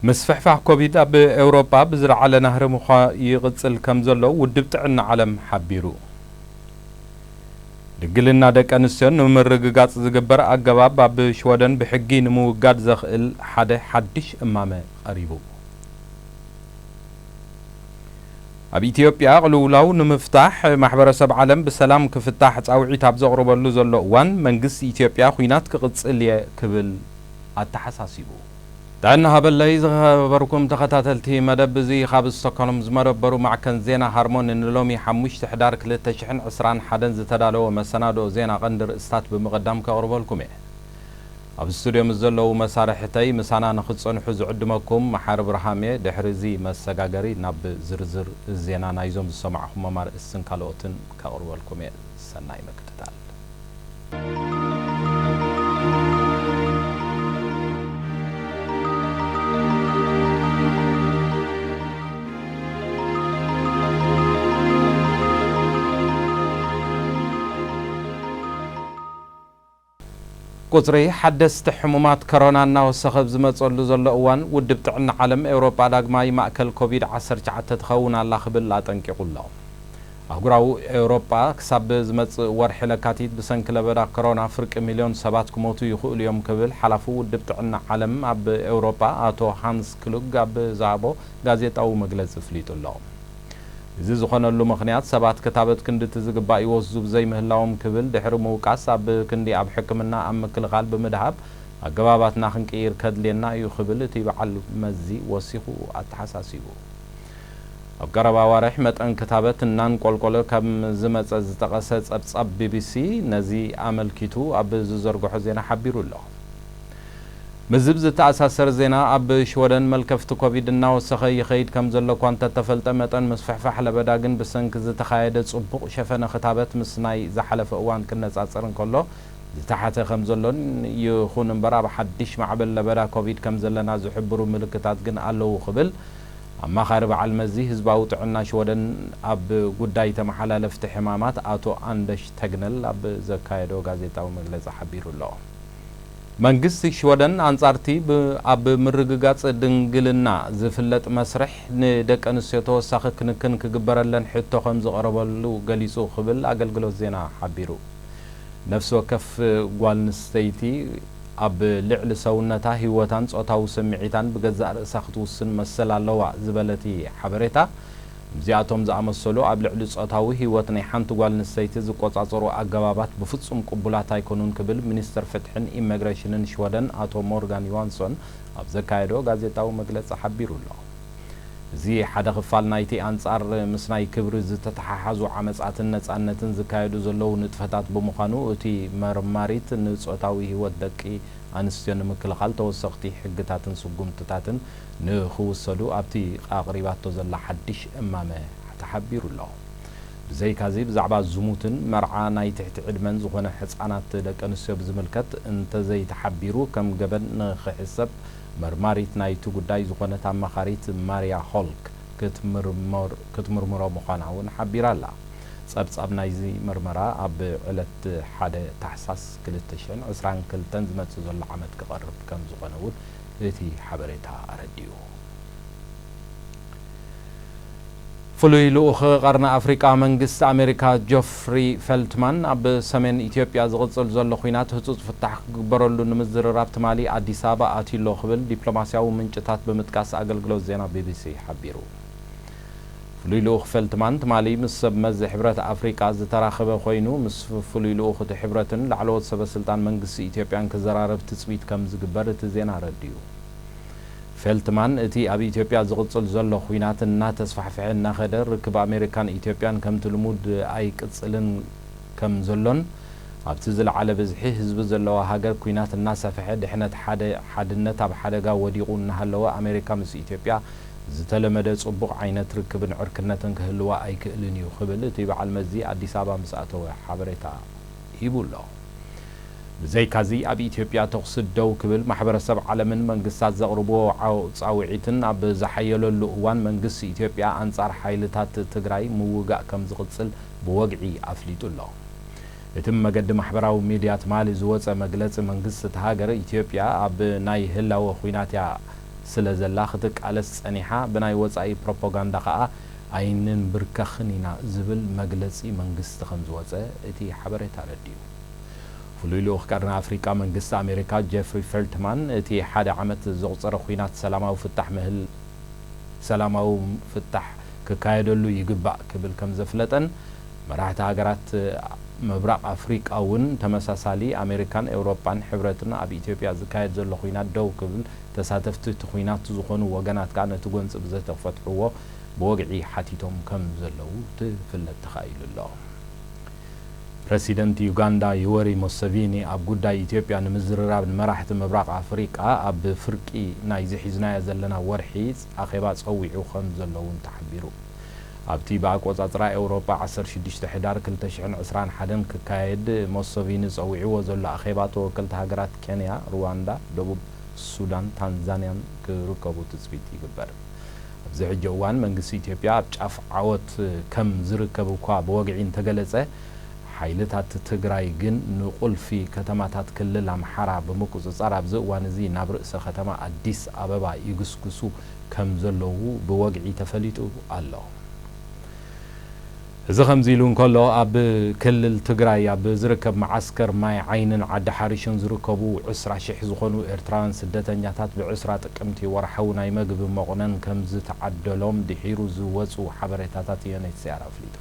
ምስፍሕፋሕ ኮቪድ ኣብ ኤውሮጳ ብዝለዓለ ናህሪ ምዃ ይቕጽል ከም ዘሎ ውድብ ጥዕና ዓለም ሓቢሩ። ድንግልና ደቂ ኣንስትዮ ንምርግጋጽ ዝግበር ኣገባብ ኣብ ሽወደን ብሕጊ ንምውጋድ ዘኽእል ሓደ ሓድሽ እማመ ቀሪቡ። ኣብ ኢትዮጵያ ቅልውላው ንምፍታሕ ማሕበረሰብ ዓለም ብሰላም ክፍታሕ ጻውዒት ኣብ ዘቕርበሉ ዘሎ እዋን መንግስቲ ኢትዮጵያ ኲናት ክቕጽል እየ ክብል ኣተሓሳሲቡ። ጥዕና ሃበለይ ዝኸበርኩም ተኸታተልቲ መደብ፣ እዚ ካብ ስቶክሆልም ዝመደበሩ ማዕከን ዜና ሃርሞኒ ንሎሚ ሓሙሽተ ሕዳር ክልተ ሽሕን ዕስራን ሓደን ዝተዳለወ መሰናድኦ ዜና ቀንዲ ርእስታት ብምቕዳም ከቕርበልኩም እየ። ኣብ ስቱድዮ ምስ ዘለዉ መሳርሕተይ ምሳና ንኽትጸንሑ ዝዕድመኩም መሓሪ ብርሃም እየ። ድሕሪ እዚ መሰጋገሪ ናብ ዝርዝር ዜና ናይዞም ዝሰማዕኹሞም ኣርእስትን ካልኦትን ከቕርበልኩም እየ። ሰናይ ምክትታል። ቁጽሪ ሓደስቲ ሕሙማት ኮሮና እናወሰኸ ኣብ ዝመጸሉ ዘሎ እዋን፣ ውድብ ጥዕና ዓለም ኤውሮጳ ዳግማይ ማእከል ኮቪድ ዓሰርተ ትሽዓተ ትኸውን ኣላ ክብል ኣጠንቂቑ ኣሎ። ኣህጉራዊ ኤውሮጳ ክሳብ ዝመጽእ ወርሒ ለካቲት ብሰንኪ ለበዳ ኮሮና ፍርቂ ሚልዮን ሰባት ክሞቱ ይኽእሉ እዮም ክብል ሓላፊ ውድብ ጥዕና ዓለም ኣብ ኤውሮጳ ኣቶ ሃንስ ክሉግ ኣብ ዝሃቦ ጋዜጣዊ መግለጺ ኣፍሊጡ ኣሎ። እዚ ዝኾነሉ ምኽንያት ሰባት ክታበት ክንድቲ ዝግባእ ይወስዱ ብዘይምህላዎም ክብል ድሕሪ ምውቃስ ኣብ ክንዲ ኣብ ሕክምና ኣብ ምክልኻል ብምድሃብ ኣገባባትና ክንቅይር ከድልየና እዩ ክብል እቲ በዓል መዚ ወሲኹ ኣተሓሳሲቡ። ኣብ ቀረባ ኣዋርሕ መጠን ክታበት እናንቆልቆለ ከም ዝመጸ ዝጠቐሰ ጸብጻብ ቢቢሲ ነዚ ኣመልኪቱ ኣብ ዝዘርግሖ ዜና ሓቢሩ ኣሎ። ምስዚ ብዝተኣሳሰር ዜና፣ ኣብ ሽወደን መልከፍቲ ኮቪድ እናወሰኸ ይኸይድ ከም ዘሎ እኳ እንተተፈልጠ፣ መጠን ምስፍሕፋሕ ለበዳ ግን ብሰንኪ ዝተኻየደ ጽቡቕ ሸፈነ ክታበት ምስ ናይ ዝሓለፈ እዋን ክነጻጸር እንከሎ ዝተሓተ ከም ዘሎን፣ ይኹን እምበር ኣብ ሓድሽ ማዕበል ለበዳ ኮቪድ ከም ዘለና ዝሕብሩ ምልክታት ግን ኣለዉ ክብል ኣማኻሪ በዓል መዚ ህዝባዊ ጥዕና ሽወደን ኣብ ጉዳይ ተመሓላለፍቲ ሕማማት ኣቶ ኣንደሽ ተግነል ኣብ ዘካየዶ ጋዜጣዊ መግለጺ ሓቢሩ ኣሎ። መንግስቲ ሽወደን ኣንጻርቲ ብ-፣ ኣብ ምርግጋጽ ድንግልና ዝፍለጥ መስርሕ ንደቂ ኣንስትዮ ተወሳኺ ክንክን ክግበረለን ሕቶ ከም ዝቐረበሉ ገሊጹ ክብል ኣገልግሎት ዜና ሓቢሩ። ነፍሲ ወከፍ ጓል ኣንስተይቲ ኣብ ልዕሊ ሰውነታ፣ ህይወታን ጾታዊ ስምዒታን ብገዛእ ርእሳ ክትውስን መሰል ኣለዋ ዝበለ እቲ ሓበሬታ፣ እዚኣቶም ዝኣመሰሉ ኣብ ልዕሊ ጾታዊ ህይወት ናይ ሓንቲ ጓል ኣንስተይቲ ዝቆጻጸሩ ኣገባባት ብፍጹም ቅቡላት ኣይኮኑን ክብል ሚኒስተር ፍትሕን ኢሚግሬሽንን ሽወደን ኣቶ ሞርጋን ዮሃንሶን ኣብ ዘካየዶ ጋዜጣዊ መግለጺ ሓቢሩ ኣሎ። እዚ ሓደ ክፋል ናይቲ ኣንጻር ምስ ናይ ክብሪ ዝተተሓሓዙ ዓመጻትን ነጻነትን ዝካየዱ ዘለዉ ንጥፈታት ብምዃኑ፣ እቲ መርማሪት ንጾታዊ ህይወት ደቂ ኣንስትዮ ንምክልኻል ተወሰኽቲ ሕግታትን ስጉምትታትን ንኽውሰዱ ኣብቲ ኣቕሪባቶ ዘላ ሓድሽ እማመ ተሓቢሩ ኣሎ። ብዘይካዚ፣ ብዛዕባ ዝሙትን መርዓ ናይ ትሕቲ ዕድመን ዝኾነ ሕጻናት ደቂ ኣንስትዮ ብዝምልከት እንተዘይተሓቢሩ ከም ገበን ንኽሕሰብ መርማሪት ናይቲ ጉዳይ ዝኾነት ኣማኻሪት ማርያ ሆልክ ክትምርመር-፣ ክትምርምሮ ምዃና እውን ሓቢራ ኣላ። ጸብጻብ ናይዚ መርመራ ኣብ ዕለት ሓደ ታሕሳስ ክልተ ሽሕን ዕስራን ክልተን ዝመጽእ ዘሎ ዓመት ክቐርብ ከም ዝኾነ እውን እቲ ሓበሬታ ኣረዲኡ። ፍሉይ ልኡኽ ቀርኒ ኣፍሪቃ መንግስቲ ኣሜሪካ ጆፍሪ ፈልትማን ኣብ ሰሜን ኢትዮጵያ ዝቕጽል ዘሎ ኲናት ህጹጽ ፍታሕ ክግበረሉ ንምዝርራብ ትማሊ ኣዲስ ኣበባ ኣትዩ ኣሎ ክብል ዲፕሎማስያዊ ምንጭታት ብምጥቃስ ኣገልግሎት ዜና ቢቢሲ ሓቢሩ። ፍሉይ ልኡኽ ፈልትማን ትማሊ ምስ ሰብ መዚ ሕብረት ኣፍሪቃ ዝተራኸበ ኮይኑ፣ ምስ ፍሉይ ልኡኽ እቲ ሕብረትን ላዕለዎት ሰበ ስልጣን መንግስቲ ኢትዮጵያን ክዘራረብ ትጽቢት ከም ዝግበር እቲ ዜና ኣረዲኡ። ፌልትማን፣ እቲ ኣብ ኢትዮጵያ ዝቕጽል ዘሎ ኲናት እናተስፋሕፍሐ እናኸደ፣ ርክብ ኣሜሪካን ኢትዮጵያን ከምቲ ልሙድ ኣይቅጽልን ከም ዘሎን፣ ኣብቲ ዝለዓለ ብዝሒ ህዝቢ ዘለዋ ሃገር ኲናት እናሰፍሐ፣ ድሕነት ሓደ ሓድነት ኣብ ሓደጋ ወዲቑ እናሃለወ፣ ኣሜሪካ ምስ ኢትዮጵያ ዝተለመደ ጽቡቕ ዓይነት ርክብን ዕርክነትን ክህልዋ ኣይክእልን እዩ ክብል እቲ በዓል መዚ ኣዲስ ኣበባ ምስ ኣተወ ሓበሬታ ሂቡ ኣሎ። ብዘይካዚ፣ ኣብ ኢትዮጵያ ተኹሲ ደው ክብል ማሕበረሰብ ዓለምን መንግስታት ዘቕርብዎ ዓው-፣ ጻውዒትን ኣብ ዝሓየለሉ እዋን፣ መንግስቲ ኢትዮጵያ ኣንጻር ሓይልታት ትግራይ ምውጋእ ከም ዝቕጽል ብወግዒ ኣፍሊጡ ኣሎ። እቲ መገዲ ማሕበራዊ ሚድያ ትማሊ ዝወጸ መግለጺ፣ መንግስቲ እታ ሃገር፣ ኢትዮጵያ ኣብ ናይ ህላወ ኲናት እያ ስለ ዘላ ክትቃለስ ጸኒሓ፣ ብናይ ወጻኢ ፕሮፓጋንዳ ከኣ ኣይንንብርከኽን ኢና ዝብል መግለጺ መንግስቲ ከም ዝወጸ እቲ ሓበሬታ ኣረዲኡ። ፍሉይ ልኡኽ ቀርኒ ኣፍሪቃ መንግስቲ ኣሜሪካ ጀፍሪ ፌልትማን፣ እቲ ሓደ ዓመት ዘቑጸረ ኲናት ሰላማዊ ፍታሕ ምህል-፣ ሰላማዊ ፍታሕ ክካየደሉ ይግባእ ክብል ከም ዘፍለጠን፣ መራሕቲ ሃገራት ምብራቕ ኣፍሪቃ እውን ተመሳሳሊ፣ ኣሜሪካን ኤውሮጳን ሕብረትን ኣብ ኢትዮጵያ ዝካየድ ዘሎ ኲናት ደው ክብል፣ ተሳተፍቲ እቲ ኲናት ዝኾኑ ወገናት ከኣ ነቲ ጎንጺ ብዘተፈትሕዎ ብወግዒ ሓቲቶም ከም ዘለዉ ክፍለጥ ተኻኢሉ ኣሎ። ፕረሲደንት ዩጋንዳ ዩወሪ ሙሰቪኒ ኣብ ጉዳይ ኢትዮጵያ ንምዝርራብ ንመራሕቲ ምብራቕ ኣፍሪቃ ኣብ ፍርቂ ናይዚ ሒዝናዮ ዘለና ወርሒ ኣኼባ ጸዊዑ ከም ዘሎ እውን ተሓቢሩ። ኣብቲ ብኣቆጻጽራ ኤውሮጳ ዓሰርተ ሽዱሽተ ሕዳር ክልተ ሽሕን ዕስራን ሓደን ክካየድ ሞሶቪኒ ጸዊዕዎ ዘሎ ኣኼባ፣ ተወከልቲ ሃገራት ኬንያ፣ ሩዋንዳ፣ ደቡብ ሱዳን፣ ታንዛንያን ክርከቡ ትጽቢት ይግበር። ኣብዚ ሕጂ እዋን መንግስቲ ኢትዮጵያ ኣብ ጫፍ ዓወት ከም ዝርከብ እኳ ብወግዒ እንተገለጸ፣ ሓይልታት ትግራይ ግን ንቁልፊ ከተማታት ክልል ኣምሓራ ብምቁጽጻር ኣብዚ እዋን እዚ ናብ ርእሰ ከተማ ኣዲስ ኣበባ ይግስግሱ ከም ዘለዉ ብወግዒ ተፈሊጡ ኣሎ። እዚ ከምዚ ኢሉ እንከሎ፣ ኣብ ክልል ትግራይ ኣብ ዝርከብ መዓስከር ማይ ዓይንን ዓዲ ሓሪሽን ዝርከቡ ዕስራ ሽሕ ዝኾኑ ኤርትራውያን ስደተኛታት ብዕስራ ጥቅምቲ ወርሓዊ ናይ መግቢ መቑነን ከም ዝተዓደሎም ድሒሩ ዝወጹ ሓበሬታታት ዩ ኤን ኤች ሲ ኣር ኣፍሊጡ።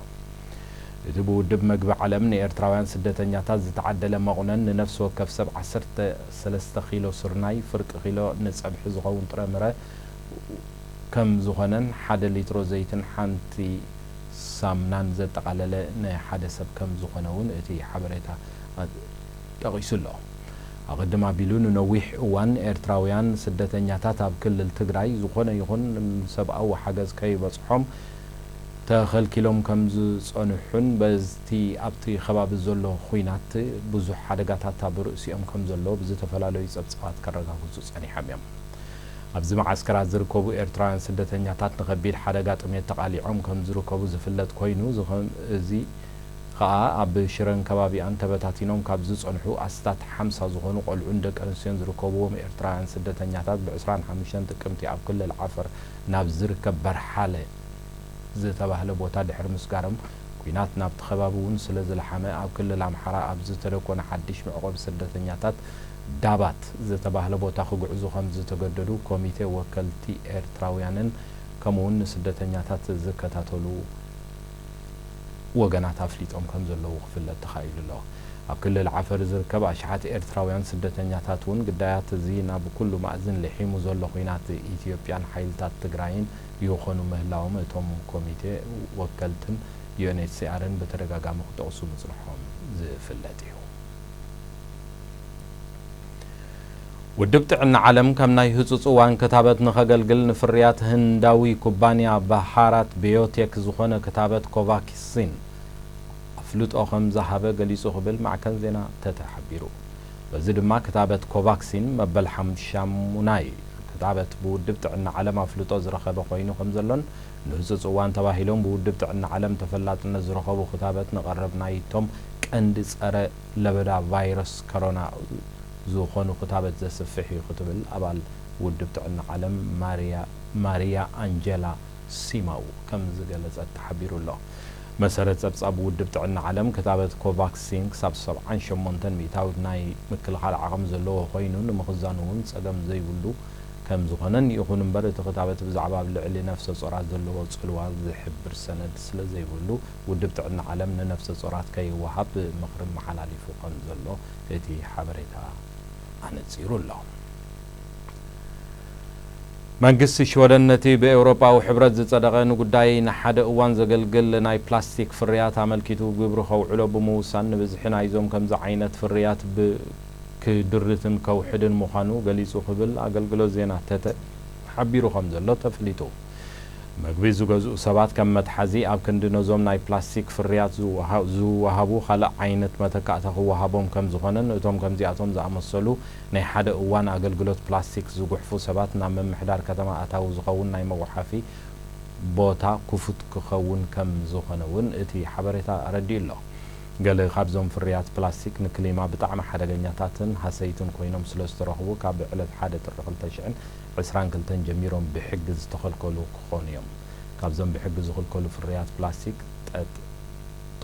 እቲ ብውድብ መግቢ ዓለም ንኤርትራውያን ስደተኛታት ዝተዓደለ መቑነን ንነፍሲ ወከፍ ሰብ ዓሰርተ ሰለስተ ኪሎ ስርናይ፣ ፍርቂ ኪሎ ንጸብሒ ዝኸውን ጥረምረ ከም ዝኾነን ሓደ ሊትሮ ዘይትን ሓንቲ ሳምናን ዘጠቓለለ ንሓደ ሰብ ከም ዝኾነ እውን እቲ ሓበሬታ ጠቒሱ ኣሎ። ኣቐድም ኣቢሉ ንነዊሕ እዋን ኤርትራውያን ስደተኛታት ኣብ ክልል ትግራይ ዝኾነ ይኹን ሰብኣዊ ሓገዝ ከይበጽሖም ተኸልኪሎም ከም ዝጸንሑን በዝቲ ኣብቲ ከባቢ ዘሎ ኹናት ብዙሕ ሓደጋታት ኣብ ርእሲኦም ከም ዘሎ ብዝተፈላለዩ ጸብጻባት ከረጋግጹ ጸኒሖም እዮም። ኣብዚ መዓስከራት ዝርከቡ ኤርትራውያን ስደተኛታት ንኸቢድ ሓደጋ ጥሜት ተቓሊዖም ከም ዝርከቡ ዝፍለጥ ኮይኑ፣ እዚ ኸ-፣ እዚ ኸኣ ኣብ ሽረን ከባቢኣን ተበታቲኖም ካብ ዝጸንሑ ኣስታት ሓምሳ ዝኾኑ ቆልዑን ደቂ ኣንስትዮን ዝርከብዎም ኤርትራውያን ስደተኛታት ብዕስራን ሓሙሽተን ጥቅምቲ ኣብ ክልል ዓፈር ናብ ዝርከብ በርሓለ ዝተባህለ ቦታ ድሕሪ ምስጋሮም፣ ኲናት ናብቲ ከባቢ እውን ስለ ዝለሓመ፣ ኣብ ክልል ኣምሓራ ኣብ ዝተደኮነ ሓድሽ መዕቆቢ ስደተኛታት ዳባት ዝተባህለ ቦታ ክጉዕዙ ከም ዝተገደዱ ኮሚቴ ወከልቲ ኤርትራውያንን ከምኡውን ንስደተኛታት ዝከታተሉ ወገናት ኣፍሊጦም ከም ዘለዉ ክፍለጥ ተኻኢሉ ኣሎ። ኣብ ክልል ዓፈር ዝርከብ ኣሽሓት ኤርትራውያን ስደተኛታት እውን ግዳያት እዚ ናብ ኩሉ ማእዝን ልሒሙ ዘሎ ኹናት ኢትዮጵያን ሓይልታት ትግራይን ይኾኑ ምህላዎም እቶም ኮሚቴ ወከልትን ዩ ኤን ኤች ሲ ኣርን ብተደጋጋሚ ክጠቕሱ ምጽንሖም ዝፍለጥ እዩ። ውድብ ጥዕና ዓለም ከም ናይ ህጹጽ እዋን ክታበት ንኸገልግል ንፍርያት ህንዳዊ ኩባንያ ባሃራት ባዮቴክ ዝኾነ ክታበት ኮቫክሲን ኣፍልጦ ከም ዝሃበ ገሊጹ ክብል ማዕከን ዜና ተተ ሓቢሩ። በዚ ድማ ክታበት ኮቫክሲን መበል ሓምሻሙናይ ክታበት ብውድብ ጥዕና ዓለም ኣፍልጦ ዝረኸበ ኮይኑ ከም ዘሎን ንህጹጽ እዋን ተባሂሎም ብውድብ ጥዕና ዓለም ተፈላጥነት ዝረኸቡ ክታበት ንቐረብ ናይቶም ቀንዲ ጸረ ለበዳ ቫይረስ ኮሮና ዝኾኑ ክታበት ዘስፍሕ እዩ ክትብል ኣባል ውድብ ጥዕና ዓለም ማርያ፣ ማርያ ኣንጀላ ሲማው ከም ዝገለጸት ተሓቢሩ ኣሎ። መሰረት ጸብጻብ ውድብ ጥዕና ዓለም ክታበት ኮቫክሲን ክሳብ ሰብዓን ሸሞንተን ሚእታዊት ናይ ምክልኻል ዓቕሚ ዘለዎ ኮይኑ ንምኽዛኑ እውን ጸገም ዘይብሉ ከም ዝኾነን፣ ይኹን እምበር እቲ ክታበት ብዛዕባ ኣብ ልዕሊ ነፍሰ ጾራት ዘለዎ ጽልዋ ዝሕብር ሰነድ ስለ ዘይብሉ ውድብ ጥዕና ዓለም ንነፍሰ ጾራት ከይወሃብ ምኽሪ መሓላሊፉ ከም ዘሎ እቲ ሓበሬታ ኣነጺሩ ኣሎ። መንግስቲ ሽወደን ነቲ ብኤውሮጳዊ ሕብረት ዝጸደቐ ንጉዳይ ንሓደ እዋን ዘገልግል ናይ ፕላስቲክ ፍርያት ኣመልኪቱ ግብሪ ከውዕሎ ብምውሳን ንብዝሒ ናይዞም ከምዚ ዓይነት ፍርያት ብ-፣ ክድርትን ከውሕድን ምዃኑ ገሊጹ ክብል ኣገልግሎት ዜና ተተ ሓቢሩ ከም ዘሎ ተፍሊጡ። መግቢ ዝገዝኡ ሰባት ከም መትሓዚ ኣብ ክንዲ ነዞም ናይ ፕላስቲክ ፍርያት ዝወሃ-፣ ዝወሃቡ ካልእ ዓይነት መተካእታ ክወሃቦም ከም ዝኾነን እቶም ከምዚኣቶም ዝኣመሰሉ ናይ ሓደ እዋን ኣገልግሎት ፕላስቲክ ዝጉሕፉ ሰባት ናብ ምምሕዳር ከተማ ኣታዊ ዝኸውን ናይ መጉሓፊ ቦታ ክፉት ክኸውን ከም ዝኾነ እውን እቲ ሓበሬታ ኣረዲኡ ኣሎ። ገለ ካብዞም ፍርያት ፕላስቲክ ንክሊማ ብጣዕሚ ሓደገኛታትን ሃሰይትን ኮይኖም ስለ ዝተረኽቡ፣ ካብ ዕለት ሓደ ጥሪ ክልተ ሽሕን ዕስራን ክልተን ጀሚሮም ብሕጊ ዝተኸልከሉ ክኾኑ እዮም። ካብዞም ብሕጊ ዝኽልከሉ ፍርያት ፕላስቲክ፣ ጠጥ፣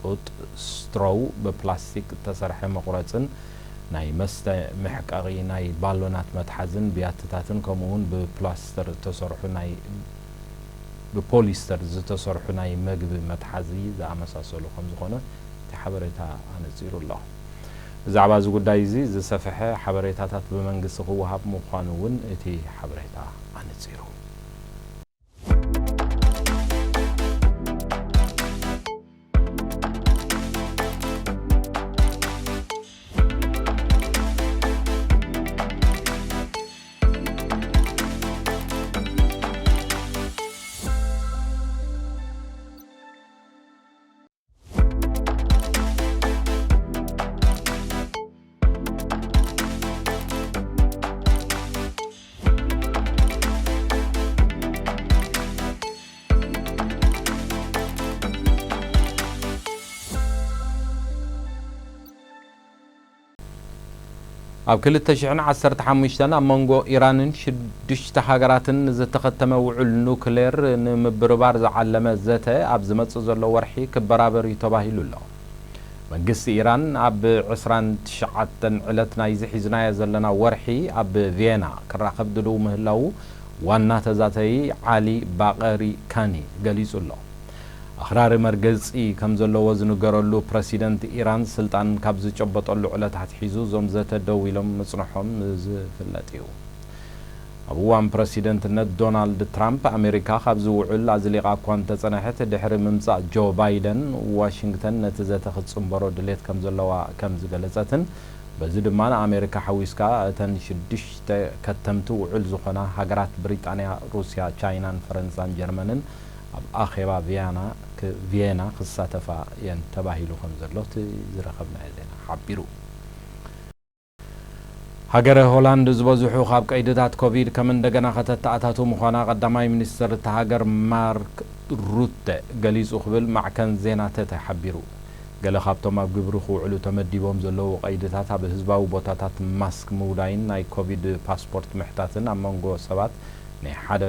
ጡጥ፣ ስትሮው፣ ብፕላስቲክ እተሰርሐ መቑረጽን ናይ መስተ መሕቀቒ ናይ ባሎናት መትሓዝን ብያትታትን፣ ከምኡ'ውን ብፕላስተር እተሰርሑ ናይ ብፖሊስተር ዝተሰርሑ ናይ መግቢ መትሓዚ ዝኣመሳሰሉ ከም ዝኾነ እቲ ሓበሬታ ኣነጺሩ ኣሎ። ብዛዕባ እዚ ጉዳይ እዚ ዝሰፍሐ ሓበሬታታት ብመንግስቲ ክወሃብ ምዃኑ እውን እቲ ሓበሬታ ኣነጺሩ። ኣብ ክልተ ሽሕን ዓሰርተ ሓሙሽተን ኣብ መንጎ ኢራንን ሽዱሽተ ሃገራትን ዝተኸተመ ውዑል ኑክሌር ንምብርባር ዝዓለመ ዘተ ኣብ ዝመጽእ ዘሎ ወርሒ ክበራበር እዩ ተባሂሉ ኣሎ። መንግስቲ ኢራን ኣብ ዕስራን ትሽዓተን ዕለት ናይዚ ሒዝናዮ ዘለና ወርሒ ኣብ ቪየና ክራኸብ ድልው ምህላዉ ዋና ተዛተዪ ዓሊ ባቐሪ ካኒ ገሊጹ ኣሎ። ኣኽራሪ መርገጺ ከም ዘለዎ ዝንገረሉ ፕረሲደንት ኢራን፣ ስልጣን ካብ ዝጨበጠሉ ዕለት ኣትሒዙ እዞም ዘተ ደው ኢሎም ምጽንሖም ዝፍለጥ እዩ። ኣብ እዋን ፕረሲደንትነት ዶናልድ ትራምፕ፣ ኣሜሪካ ካብዚ ውዕል ኣዝሊቓ እኳ እንተጸንሐት፣ ድሕሪ ምምጻእ ጆ ባይደን፣ ዋሽንግተን ነቲ ዘተ ክትጽንበሮ ድሌት ከም ዘለዋ ከም ዝገለጸትን፣ በዚ ድማ ንኣሜሪካ ሓዊስካ እተን ሽዱሽተ ከተምቲ ውዕል ዝኾና ሃገራት ብሪጣንያ፣ ሩስያ፣ ቻይናን ፈረንሳን ጀርመንን ኣብ ኣኼባ ቪያና ክ-፣ ቪየና ክሳተፋ እየን ተባሂሉ ከም ዘሎ እቲ ዝረኸብናዮ ዜና ሓቢሩ። ሃገረ ሆላንድ ዝበዝሑ ካብ ቀይድታት ኮቪድ ከም እንደገና ከተተኣታቱ ምዃና ቀዳማይ ሚኒስትር እታ ሃገር ማርክ ሩተ ገሊጹ ክብል ማዕከን ዜና ተተ ሓቢሩ። ገለ ካብቶም ኣብ ግብሪ ክውዕሉ ተመዲቦም ዘለዉ ቀይድታት ኣብ ህዝባዊ ቦታታት ማስክ ምውዳይን ናይ ኮቪድ ፓስፖርት ምሕታትን ኣብ መንጎ ሰባት ናይ ሓደ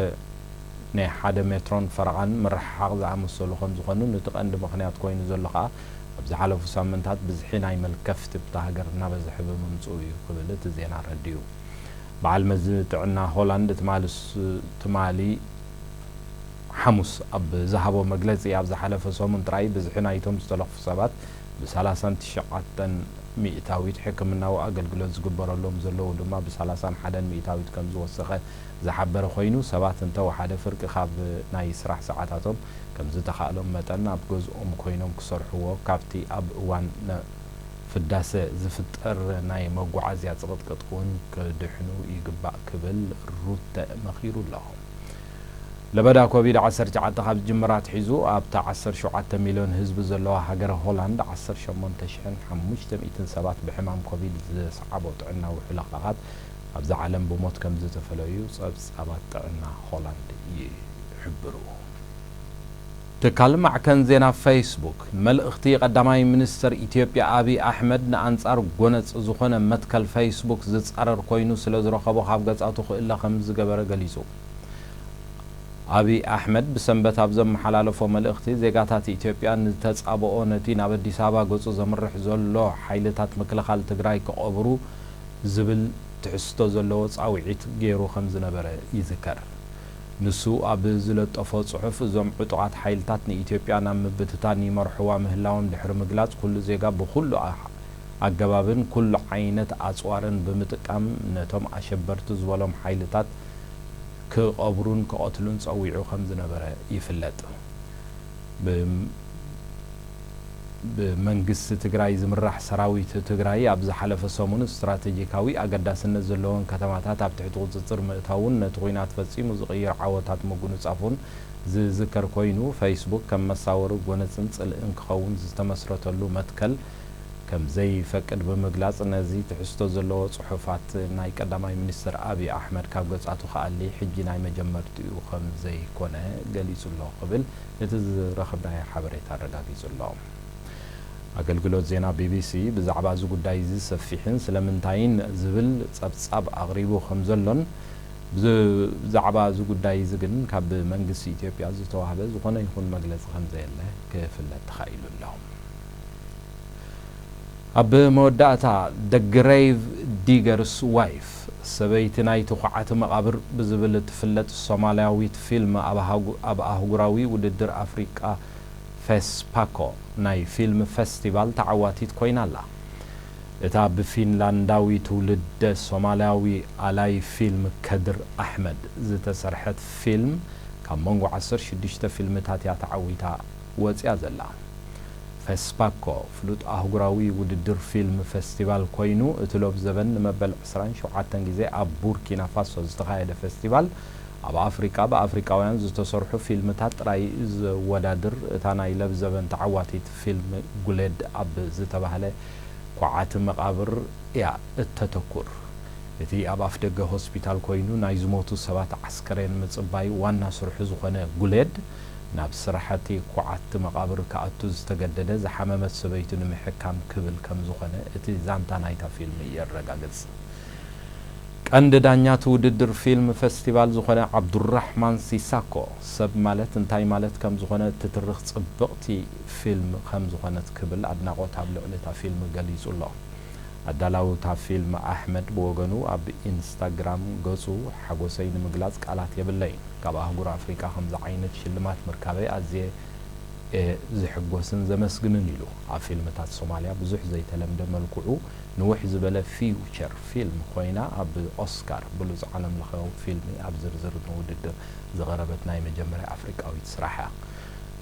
ናይ ሓደ ሜትሮን ፈረቓን ምርሕሓቕ ዝኣመሰሉ ከም ዝኾኑን እቲ ቀንዲ ምኽንያት ኮይኑ ዘሎ ከኣ ኣብ ዝሓለፉ ሳምንታት ብዝሒ ናይ መልከፍቲ ብታ ሃገር እናበዝሐ ብምምጽኡ እዩ ክብል እቲ ዜና ኣረዲኡ። በዓል መዚ ጥዕና ሆላንድ ትማሊ ስ-፣ ትማሊ ሓሙስ ኣብ ዝሃቦ መግለጺ፣ ኣብ ዝሓለፈ ሰሙን ጥራይ ብዝሒ ናይቶም ዝተለኽፉ ሰባት ብሰላሳን ትሽዓተን ሚእታዊት፣ ሕክምናዊ ኣገልግሎት ዝግበረሎም ዘለዉ ድማ ብሰላሳን ሓደን ሚእታዊት ከም ዝወሰኸ ዝሓበረ ኮይኑ፣ ሰባት እንተወሓደ ፍርቂ ካብ ናይ ስራሕ ሰዓታቶም ከም ዝተኻእሎም መጠን ኣብ ገዝኦም ኮይኖም ክሰርሕዎ፣ ካብቲ ኣብ እዋን ነ-፣ ፍዳሰ ዝፍጠር ናይ መጓዓዝያ ጽቕጥቅጥ እውን ክድሕኑ ይግባእ ክብል ሩተ መኺሩ ኣሎ። ለበዳ ኮቪድ ዓሰርተ ትሽዓተ ካብ ዝጅምር ኣትሒዙ ኣብታ ዓሰርተ ሸውዓተ ሚልዮን ህዝቢ ዘለዋ ሃገረ ሆላንድ ዓሰርተ ሸሞንተ ሽሕን ሓሙሽተ ሚእትን ሰባት ብሕማም ኮቪድ ዘስዓቦ ጥዕናዊ ሕልኽላኻት ኣብዛ ዓለም ብሞት ከም ዝተፈለዩ ጸብጻባት ጥዕና ሆላንድ ይሕብሩ። ትካል ማዕከን ዜና ፌስቡክ፣ መልእኽቲ ቀዳማይ ሚኒስትር ኢትዮጵያ ኣብይ ኣሕመድ ንኣንጻር ጎነጽ ዝኾነ መትከል ፌስቡክ ዝጻረር ኮይኑ ስለ ዝረኸቦ ካብ ገጻቱ ክእለ ከም ዝገበረ ገሊጹ። ኣብይ ኣሕመድ ብሰንበት ኣብ ዘመሓላለፎ መልእኽቲ፣ ዜጋታት ኢትዮጵያ ንተጻብኦ ነቲ ናብ ኣዲስ ኣበባ ገጹ ዘምርሕ ዘሎ ሓይልታት ምክልኻል ትግራይ ክቐብሩ ዝብል ትሕዝቶ ዘለዎ ጻውዒት ገይሩ ከም ዝነበረ ይዝከር። ንሱ ኣብ ዝለጠፎ ጽሑፍ፣ እዞም ዕጡቓት ሓይልታት ንኢትዮጵያ ናብ ምብትታን ይመርሕዋ ምህላዎም ድሕሪ ምግላጽ፣ ኩሉ ዜጋ ብኹሉ ኣ-፣ ኣገባብን ኩሉ ዓይነት ኣጽዋርን ብምጥቃም ነቶም ኣሸበርቲ ዝበሎም ሓይልታት ክቐብሩን ክቐትሉን ጸዊዑ ከም ዝነበረ ይፍለጥ። ብ-፣ ብመንግስቲ ትግራይ ዝምራሕ ሰራዊት ትግራይ ኣብ ዝሓለፈ ሰሙን ስትራቴጂካዊ ኣገዳስነት ዘለወን ከተማታት ኣብ ትሕቲ ቁጽጽር ምእታውን ነቲ ኲናት ፈጺሙ ዝቕይር ዓወታት ምጉንጻፉን ዝዝከር ኮይኑ፣ ፌስቡክ ከም መሳወሪ ጎነጽን ጽልእን ክኸውን ዝተመስረተሉ መትከል ከም ዘይፈቅድ ብምግላጽ፣ ነዚ ትሕዝቶ ዘለዎ ጽሑፋት ናይ ቀዳማይ ሚኒስትር ኣብይ ኣሕመድ ካብ ገጻቱ ክኣሊ ሕጂ ናይ መጀመርትኡ ከም ዘይኮነ ገሊጹ ኣሎ ክብል እቲ ዝረኸብናዮ ሓበሬታ ኣረጋጊጹ ኣሎ። ኣገልግሎት ዜና ቢቢሲ ብዛዕባ እዚ ጉዳይ እዚ ሰፊሕን ስለምንታይን ዝብል ጸብጻብ ኣቕሪቡ ከም ዘሎን፣ ብዛዕባ እዚ ጉዳይ እዚ ግን ካብ መንግስቲ ኢትዮጵያ ዝተዋህበ ዝኾነ ይኹን መግለጺ ከም ዘየለ ክፍለጥ ተኻኢሉ ኣሎ። ኣብ መወዳእታ፣ The Grave Digger's Wife፣ ሰበይቲ ናይቲ ኳዓቲ መቓብር ብዝብል እትፍለጥ ሶማልያዊት ፊልም ኣብ ኣህጉ-፣ ኣብ ኣህጉራዊ ውድድር ኣፍሪቃ ፌስፓኮ ናይ ፊልም ፈስቲቫል ተዓዋቲት ኮይና ኣላ። እታ ብፊንላንዳዊ ትውልደ ሶማልያዊ ኣላይ ፊልም ከድር ኣሕመድ ዝተሰርሐት ፊልም፣ ካብ መንጎ ዓሰርተ ሽዱሽተ ፊልምታት እያ ተዓዊታ ወጺኣ ዘላ። ፌስፓኮ ፍሉጥ ኣህጉራዊ ውድድር ፊልም ፈስቲቫል ኮይኑ፣ እቲ ሎብ ዘበን ንመበል ዕስራን ሸውዓተን ግዜ ኣብ ቡርኪና ፋሶ ዝተኻየደ ፈስቲቫል፣ ኣብ ኣፍሪቃ ብኣፍሪቃውያን ዝተሰርሑ ፊልምታት ጥራይ ዘወዳድር፣ እታ ናይ ለብ ዘበን ተዓዋቲት ፊልም ጉሌድ ኣብ ዝተባህለ ኳዓቲ መቓብር እያ እተተኩር። እቲ ኣብ ኣፍደገ ሆስፒታል ኮይኑ ናይ ዝሞቱ ሰባት ዓስከሬን ምጽባይ ዋና ስርሑ ዝኾነ ጉሌድ፣ ናብ ስራሕቲ ኳዓቲ መቓብር ክኣቱ ዝተገደደ ዝሓመመት ሰበይቱ ንምሕካም ክብል ከም ዝኾነ እቲ ዛንታ ናይታ ፊልም የረጋግጽ። ቀንዲ ዳኛ እቲ ውድድር ፊልም ፈስቲቫል ዝኾነ ዓብዱራሕማን ሲሳኮ፣ ሰብ ማለት እንታይ ማለት ከም ዝኾነ እትትርኽ ጽብቕቲ ፊልም ከም ዝኾነት ክብል ኣድናቖት ኣብ ልዕሊ እታ ፊልም ገሊጹ ኣሎ። ኣዳላዊ እታ ፊልም ኣሕመድ ብወገኑ ኣብ ኢንስታግራም ገጹ፣ ሓጎሰይ ንምግላጽ ቃላት የብለይን። ካብ ኣህጉር ኣፍሪቃ ከምዚ ዓይነት ሽልማት ምርካበይ ኣዝየ እየ ዝሕጎስን ዘመስግንን ኢሉ። ኣብ ፊልምታት ሶማልያ ብዙሕ ዘይተለምደ መልክዑ ንውሕ ዝበለ ፊውቸር ፊልም ኮይና፣ ኣብ ኦስካር ብሉጽ ዓለምለኻዊ ፊልሚ ኣብ ዝርዝር ንውድድር ዝቐረበት ናይ መጀመርያ ኣፍሪቃዊት ስራሕ እያ።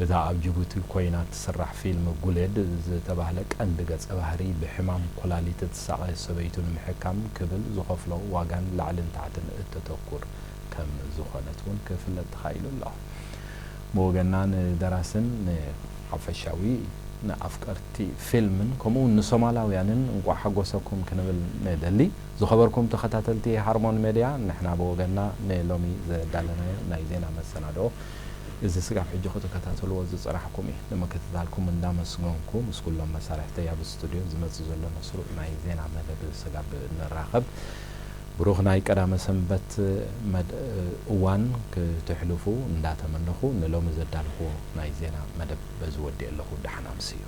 እታ ኣብ ጅቡቲ ኮይና እትስራሕ ፊልም ጉሌድ ዝተባህለ ቀንዲ ገጸ ባህሪ ብሕማም ኩላሊት እትሳቐ ሰበይቱ ንምሕካም ክብል ዝኸፍሎ ዋጋን ላዕልን ታሕትን እተተኩር ከም ዝኾነት እውን ክፍለጥ ተኻኢሉ ኣሎ። ብወገንና ንደራስን ንሓፈሻዊ ንኣፍቀርቲ ፊልምን ከምኡ እውን ንሶማላውያንን እንቋዕ ሓጎሰኩም ክንብል ንደሊ። ዝኸበርኩም ተኸታተልቲ ሃርሞን ሜድያ፣ ንሕና ብወገንና ንሎሚ ዘዳለናዮ ናይ ዜና መሰናድኦ እዚ ስጋብ ሕጂ ክትከታተልዎ ዝጸናሕኩም እዩ። ንምክትታልኩም እንዳመስገንኩ፣ ምስ ኩሎም መሳርሕተይ ኣብ ስቱድዮ ዝመጽእ ዘሎ መስሩዕ ናይ ዜና መደብ ስጋብ ንራኸብ፣ ብሩኽ ናይ ቀዳመ ሰንበት መድ-፣ እዋን ክትሕልፉ እንዳተመነኹ፣ ንሎሚ ዘዳለኹዎ ናይ ዜና መደብ በዚ ወዲኤ ኣለኹ። ደሓን ኣምስዩ።